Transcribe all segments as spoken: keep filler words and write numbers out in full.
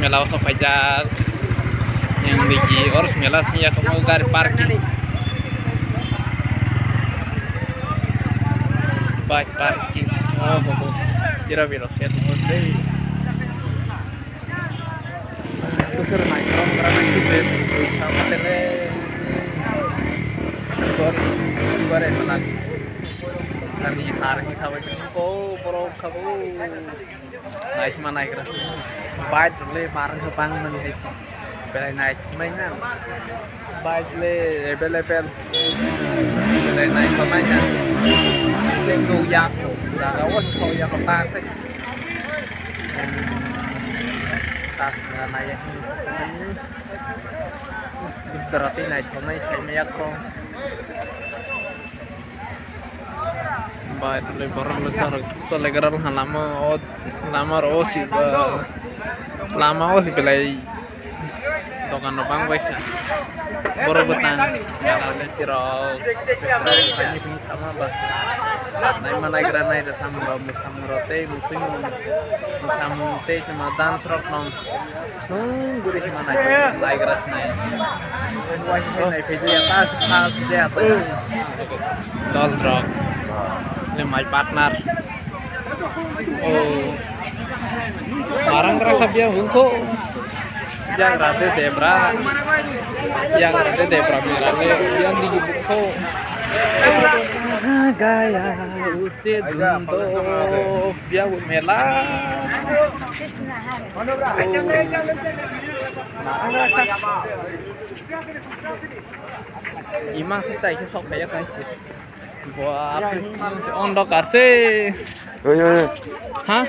Mela o sok paijak. Yang digi ors mela sing ya kamu gari parking. Bike parking. Oh, oh, oh. Jira biro khe tu dei. Kusur nai krom krom nai sih deh. Sama tele. Gor gor mana. Kami hari ini sama ko borok kabu. Naikma naigra. Bike le barang bang mani hai si. Belai naikmai na. Bike le available. Belai naikmai na. Le no ya ko. Daga o so ya ko ta se. Ta se na ya. Bisara ti naikmai sai me ya ko. Bai tole borok le chara chole gra wngkha lama o, lama ro o si ba, lama o si belai dokan rok bang bai kha. Borok bwtang mela le tirok rok paini pini sama ba. Naima naigra nai da samung rok, mwsamung rok tei mwswimung, mwsamung tei tuma dance rok nong. Nung guri se manai, naigra se nai. Waisa se nai phai ya, ta se kha se ya, ta. Dol rok. Le my partner. Oh. Marang gra kha bia hungko. Yang rade debra. Yang rade debra mera le. Yang digi bukho. Gaya use dundo. Bia mela. Imang sita iki sok kaya kai si. Wah, ondok arse. Oi, oi, oi. Ha?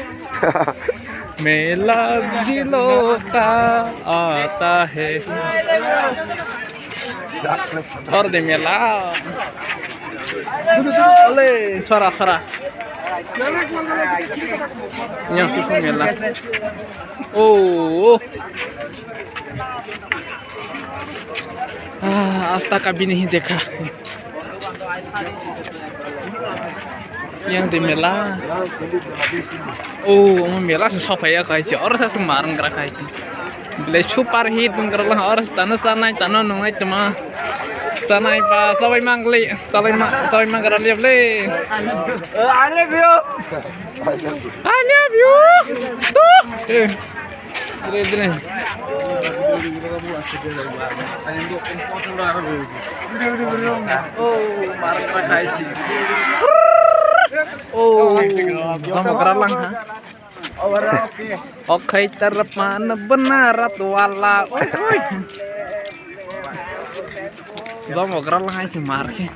Mela dilo ka aata hai. Or de mela. Ole, sora, sora. Yang sih mela. Oh. Ah, asta kabini hi dekha. Yang di mela. Oh, omo mela se sophai ya kai se. Oro sa se marang kra kai se. Bele super hit nung kra lang oro tano sanai tano nungai tama. Sanai pa sabai mangli, sabai ma, sabai mangkra liap le. I love you. I love you. Tuh. Eh. Dire, dire. Oh, marang kra khai si. Oh, kamu kra lang ha? Okhai tarpan benarat wala. Oi, oi. Kamu kra lang hai si mar ke.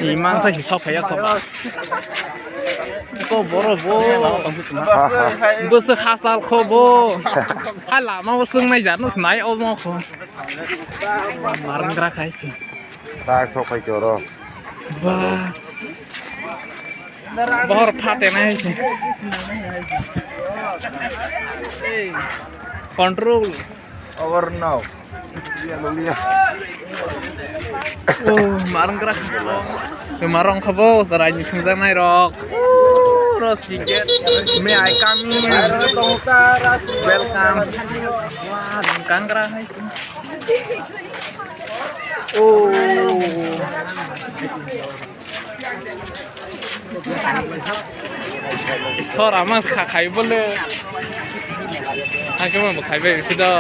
Imang sa hisap ya ko ba. Ko boro bo. Bo se khasal ko bo. Ha lama bo sung nai jan nai o mo ko. Marang kra khai si. Tak sok khai choro. Ba. Bohor phate nai si. Control. Over now. Oh, marang kra. Marang khabo sarai ni sungjaknai rok. Oh, ro ticket. May I come in? Welcome. Wah, kang kra hai. Oh. Sora mas kha khai bole. Hakhe mo khai bai bithi do.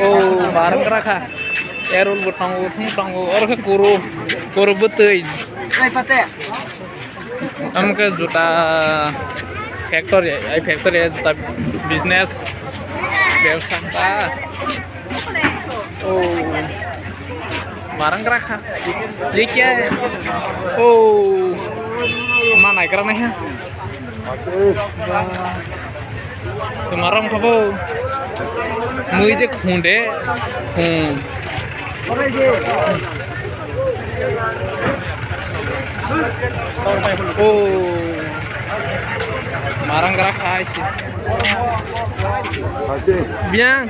Oh, marang kra kha. Erul bo tongo, thung tongo, oro khe kuru, kuru bwtwi. Amke juta factory, ai factory juta business, bebsa ta. Oh, marang kra kha. Ye kya hai? Oh, ma nai kra nai ha. Tumarong khabo. Mui de khunde. Hmm. Oh. Marang gra khai si. Biang.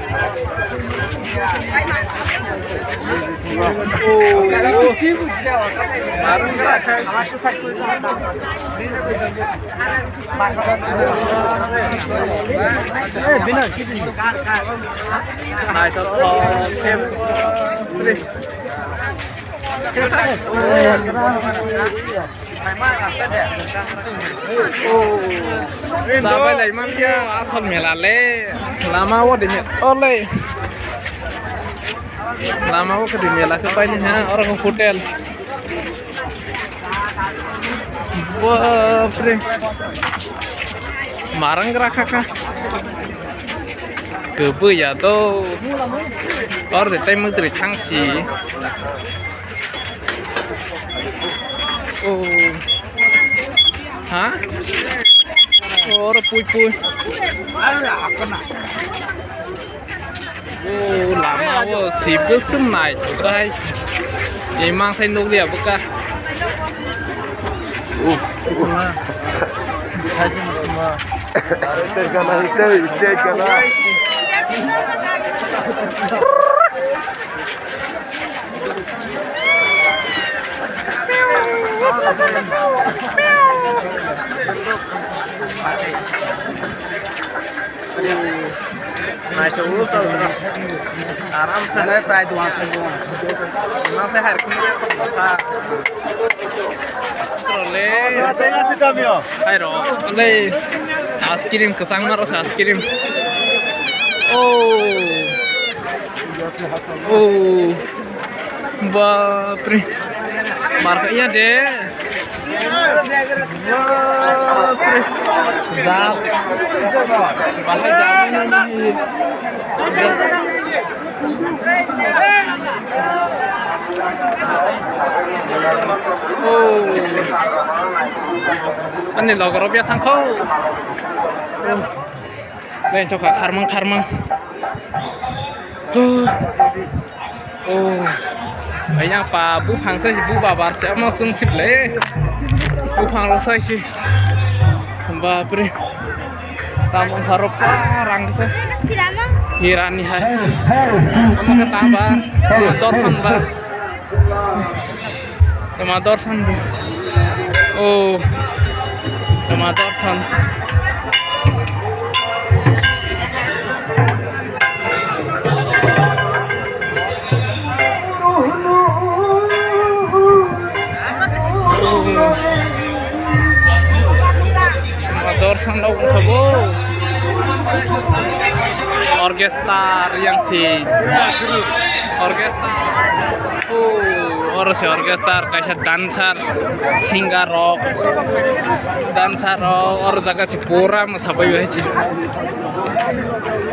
Chabai lai man ya, asol mela le. Lama o de me-, o le. Lama o khe de mela khe pai ni ha, oro khe hotel. Bapre. Marang gra kha kha. Kwbwi ya do. Or de tai mwtri thang si. Oh. Ha? Or pui pui. Oh, lama o sibwswk naithok hai. Imang sai nukliya bwkha. Terkana, terkana. Naithok o chwla. Aram se. Mane prai duan se bo. Nang se har khum ya ko sa. Le. Hai ro. Le. Ice cream kwchang maro sa ice cream. Oh. Oh. Bapre. Mar kha ya de. Bapre. Jap. Bahai jap. Oh. Ani logoro bia thangkho. Oh. Lain chokha kharmang kharmang. Oh. Ayang pa buphang sai si, bu babar se ama sung sip le. Buphang rok sai si. Bapre. Tamung sarok pa rang se. Hirani hai. Ama ka tamba. Dorsan ba. Tama dorsan bo. Oh. Tama dorsan. Oh. Dorsan rok wngkha bo. Orchestra yang si. Orchestra. Oh, oro se orchestra kaisa dancer, singer rok, dancer rok oro jaga si pura mwsapai bai si.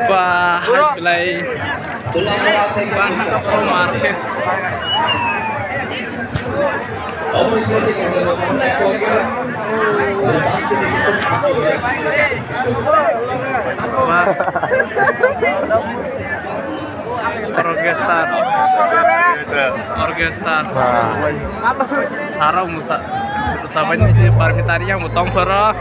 Ba, hai belai. Ba, ha, mar khe. Orchestra. Orchestra. Sarok musa. Sabai ni si parmi tari yang botong phoro.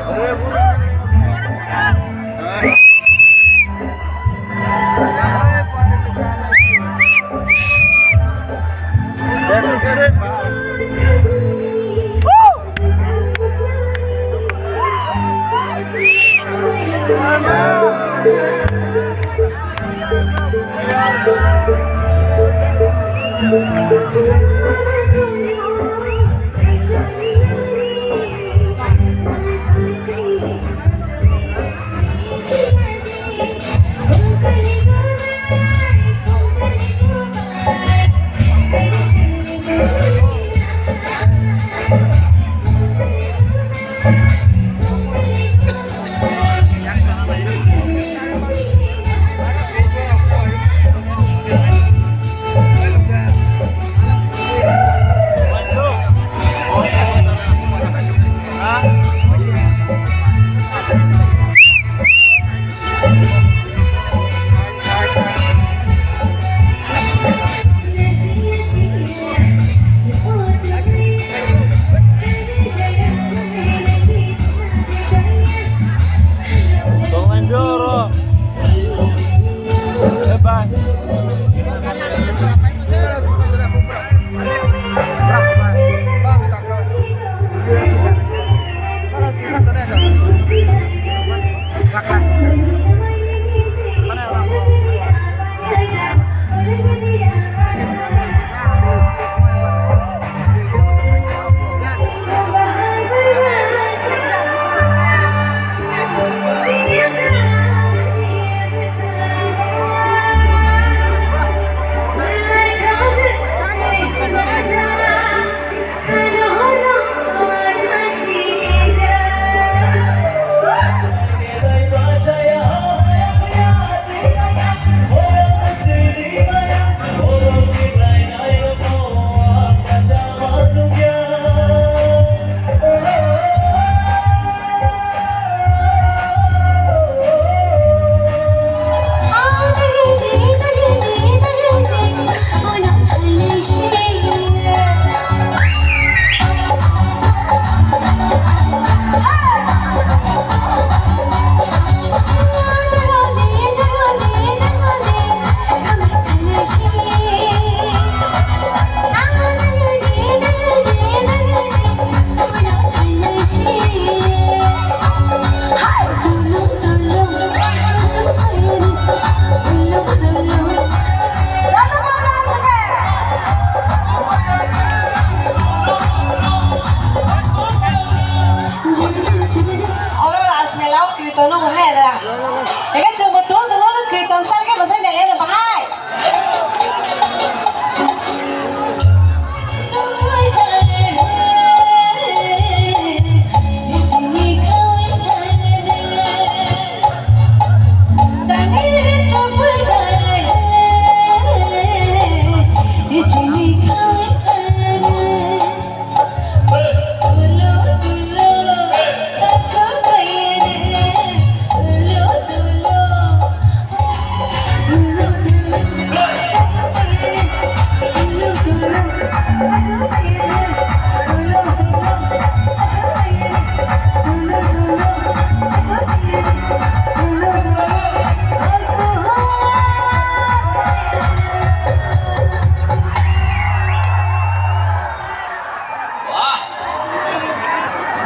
Wah.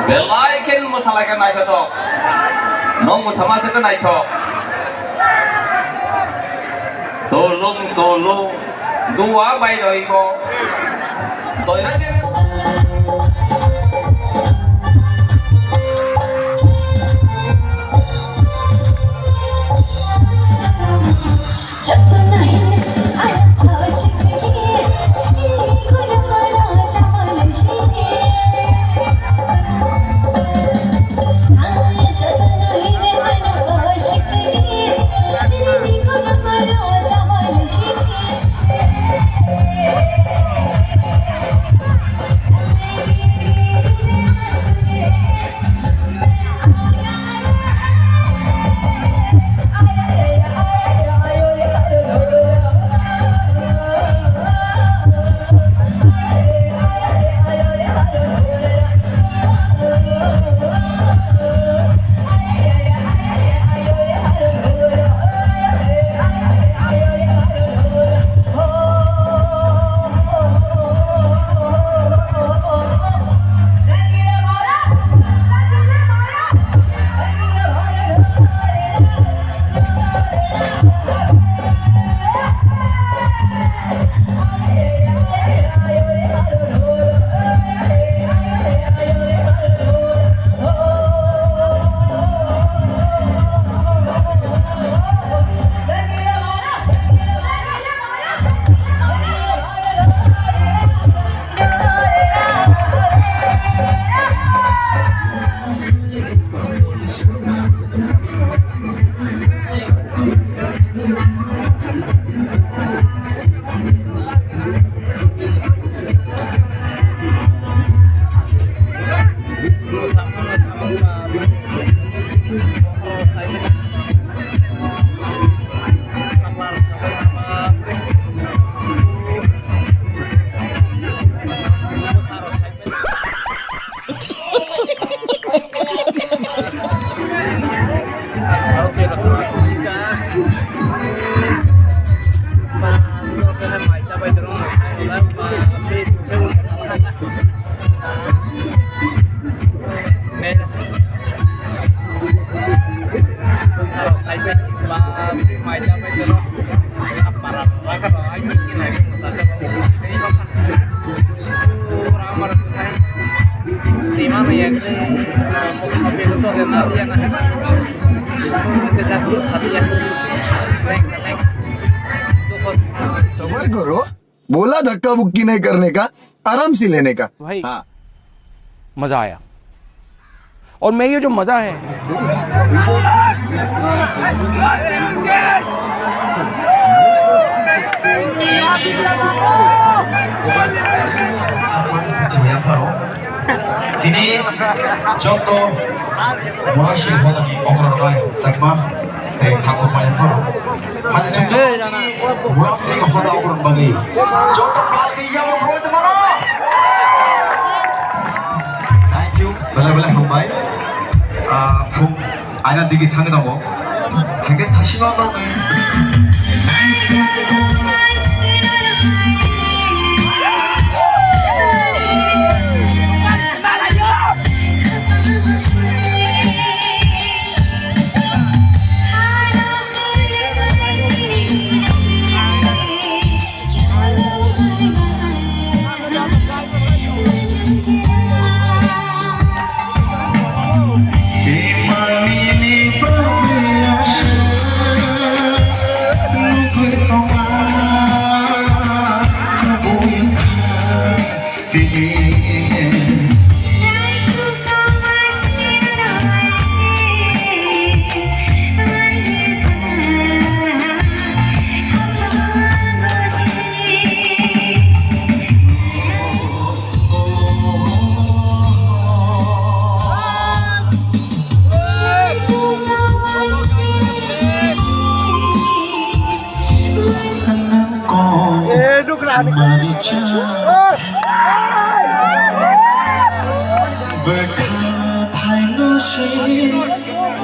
Belai khe mwsalaikha naithotok. Nwng mwsama se khe naithok. Tulung tulung dua bai rwibo. Toira debe. सबर करो, बोला धक्का मुक्की नहीं करने का, आराम से लेने का। भाई, हाँ। मजा आया। और मैं ये जो मजा है। Tini joto Murasing hodani okra bai chakma tei thakur maya pharo. Mani chukchuk Murasing hoda okra bagwi joto palki yabo khoi tongmano. Thank you. Belai belai hambai. Ah, phung aina digi thangwi tongo. Hake thasino tongwi.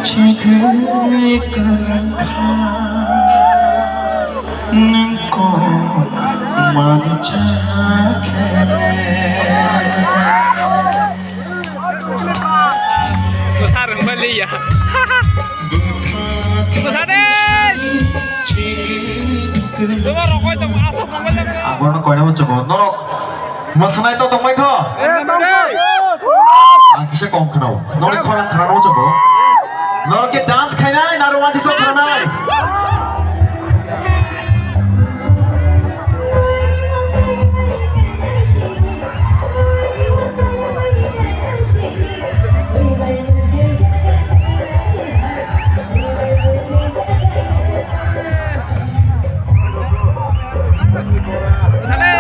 Chigwi kwrwngkha nwng kok mancha khe. Kwsa rwngba liya. Kwsa de! Dobo rokoi tong asok mobile. Ang bono koina muchungo. Norok Mwswnai to tongbai kho? Eh, tongkha. Ang kisa kom khwnao. Noni khorang khwnano muchungo. Norok ke dance khainai na romantic song khwnanai? Mwsale!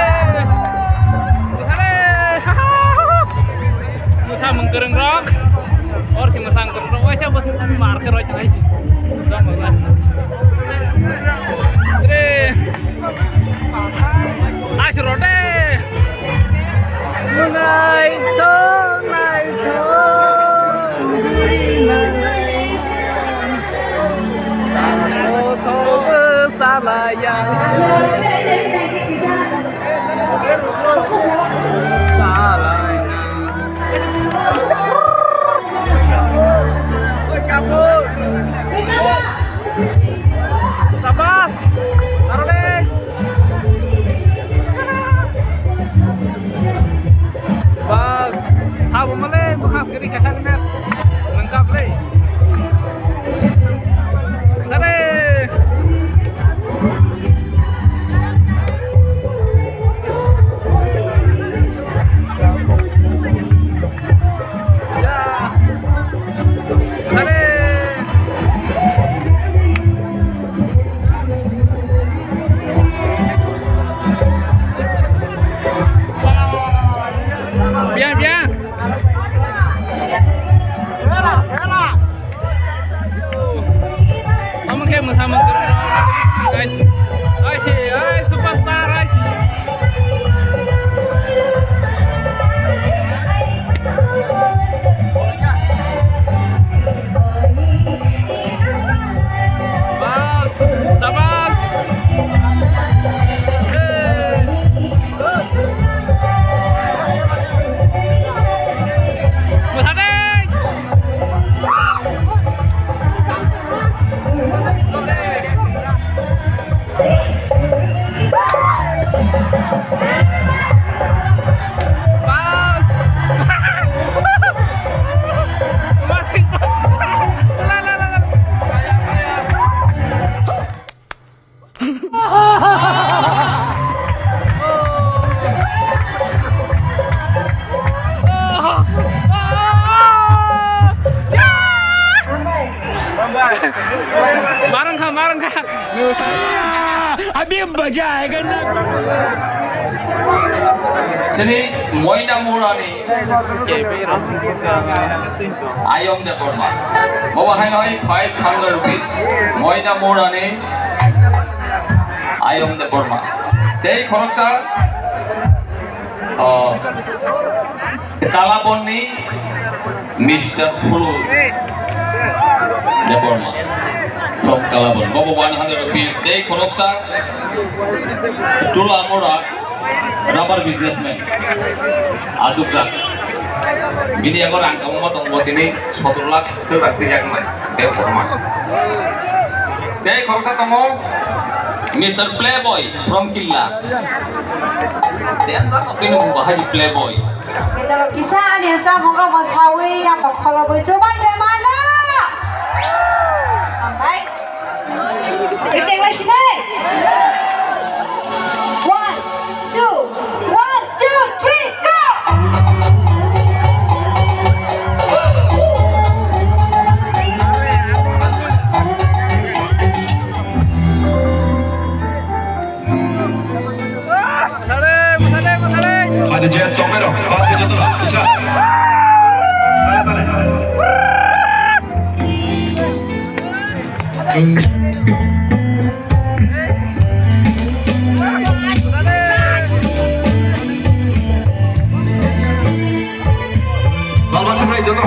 Mwsale! Mwsa mwng kwrwng rok. Or si mwsa mwng kwrwng rok. Waisa bwswk bwswk mar khe roi tong hai si. Jom mwng na. Tre. Ais rode. Naithok, naithok, naithok. Kothok salaya. Salaya. Sabas. Tarode. Bas, sabo male bukhas gari kha kha mer. Lengkap le. Sare. Ya. Sare. Biang, biang. Omo khe mwsa mwng kwrwng rok. Guys, guys, guys, superstar, guys. Bas, sabas. Hey. Mwsade. Bas. Marang kha, marang kha. Abhi maza aayega na. Sini Moina Murani. Ayom Debbarma. Bobo hai noi five hundred rupees. Moina Murani. Ayom Debbarma. Tei khoroksa, oh, Kalabonni Mister Phulu Debbarma from Kalabon. Bobo one hundred rupees. Tei khoroksa Tula Mura. Rubber businessman. Achukjak. Bini yago rang kabangma tongo, tini sotor lakh swk rang twijaknai. Tei kotorma. Tei khoroksa tongo Mister Playboy from Killa. Tei ang jak bini mung bahai Playboy. Kisa ani sa mungo bo sawi ya kokholo bo chubai de mana. Hambai. Kecheng lai sinai. One, two, one, two, three, go! Ada jet tong mero, apa jet tong, bisa. Balik, balik. Bal bal sampai joto.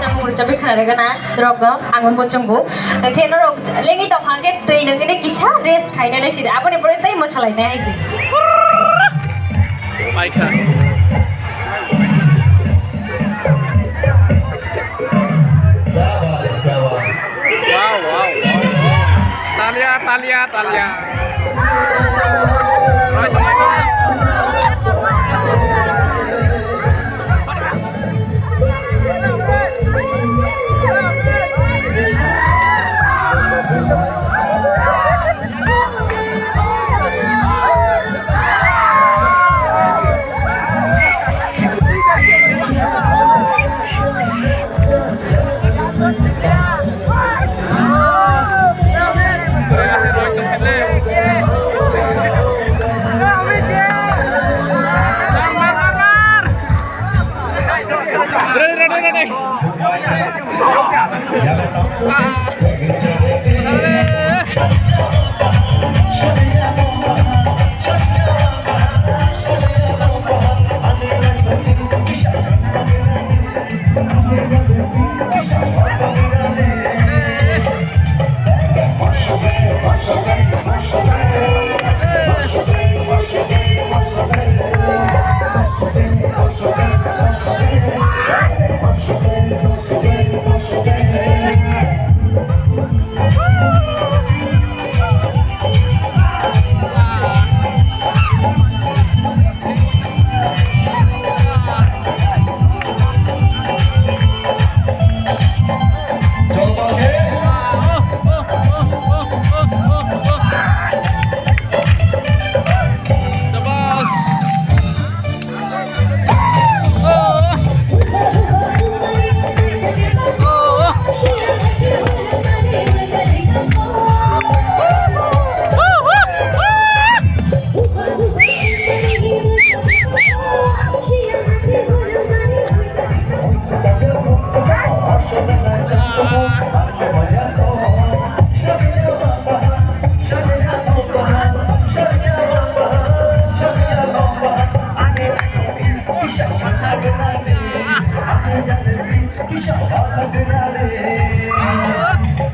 Chamung rwchapwi khna rwgana norok ang bo chungo. Khe norok lengwi tongkha khe twi nungwi kisa rest khaina le sidi. Aboni pore tei mwsalainai hai se. Paikha. Wow, wow, wow. Talia, talia, talia.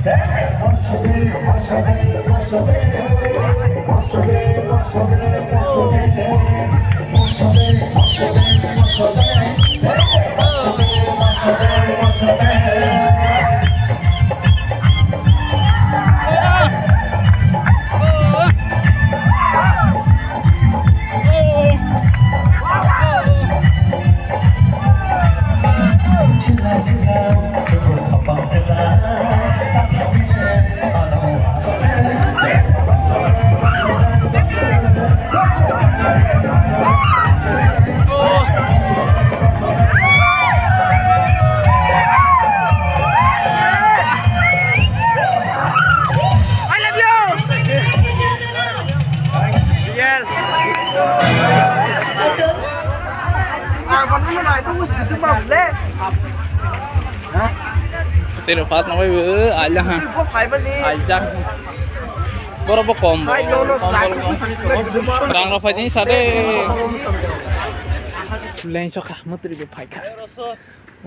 I love you. Yes. Tero pat na bai bu aila ha. Aila. Boro bo kom bo. Kom bo kom. Rang rok phai jani sade. Leng sokha mutri bo phai kha.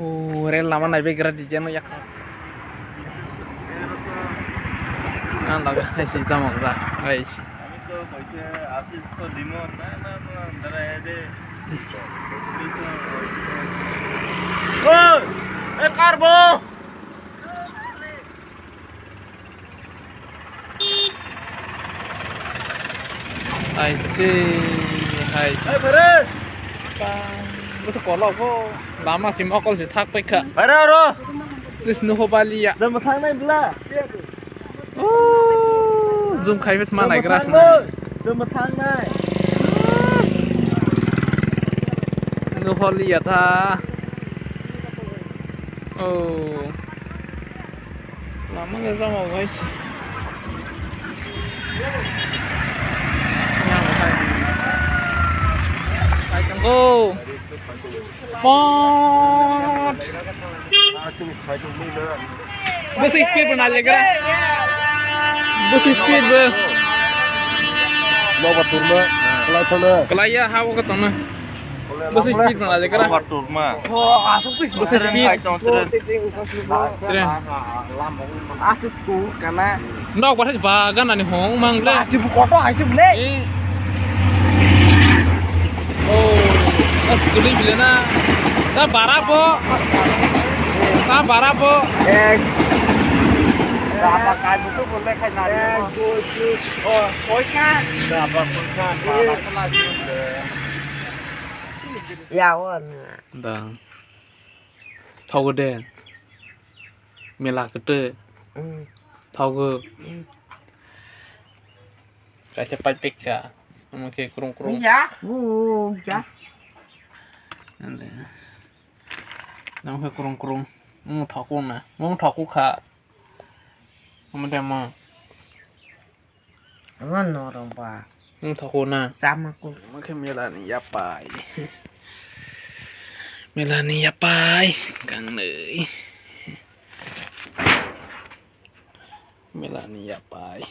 O rel lama nai begra di jeno yak. Ang daga hai si jamok ja. Hai si. আমি তো পয়সা আশি শ দিমো। না, না, না, দাঁড়া, এ দে। ওই, এ কার বউ? Hai se, hai se. Hai, bere. Bwswk kolok bo. Lama sim okol se thak paikha. Bere oro. Lis nuho baliya. Jama thangnai bla. Oh, zoom khai ma naigra sna. Jama thangnai. Nuho liya tha. Oh. Lama le jama guys. Yang hai. Hai tangko. Pot. Bwswk speed bo nalegra. Bwswk speed bo. Nobo turma. Kelai thona. Kelai ya, ha o ka tona. Bwswk speed ma le kara. Overtour ma. Bwswk speed. Train. Aswk tu kana. Nok ba thai ba gana ni hong mang le. Aswk bu koto aswk le. Eh. Oh, as kuli bile na. Ta bara bo. Ta bara bo. Ek. Apa kai bu tu boleh kai nari. Ek, dua, tiga. Oh, soi kha. Apa soi kha. Bara ko lagi. Yawan. Da. Thogo de. Mela kete. Mm. Thogo. Mm. Kaisa pipe peksa. Omo khe krung krung. Ya. Oh, ya. Ande. Omo khe krung krung. Omo thogo na. Omo thogo kha. Omo de mo. Omo norok ba. Wng thok o na. Chama ko. Omo khe mela ni yapai. Mela ni yapai. Kangnwi. Mela ni yapai.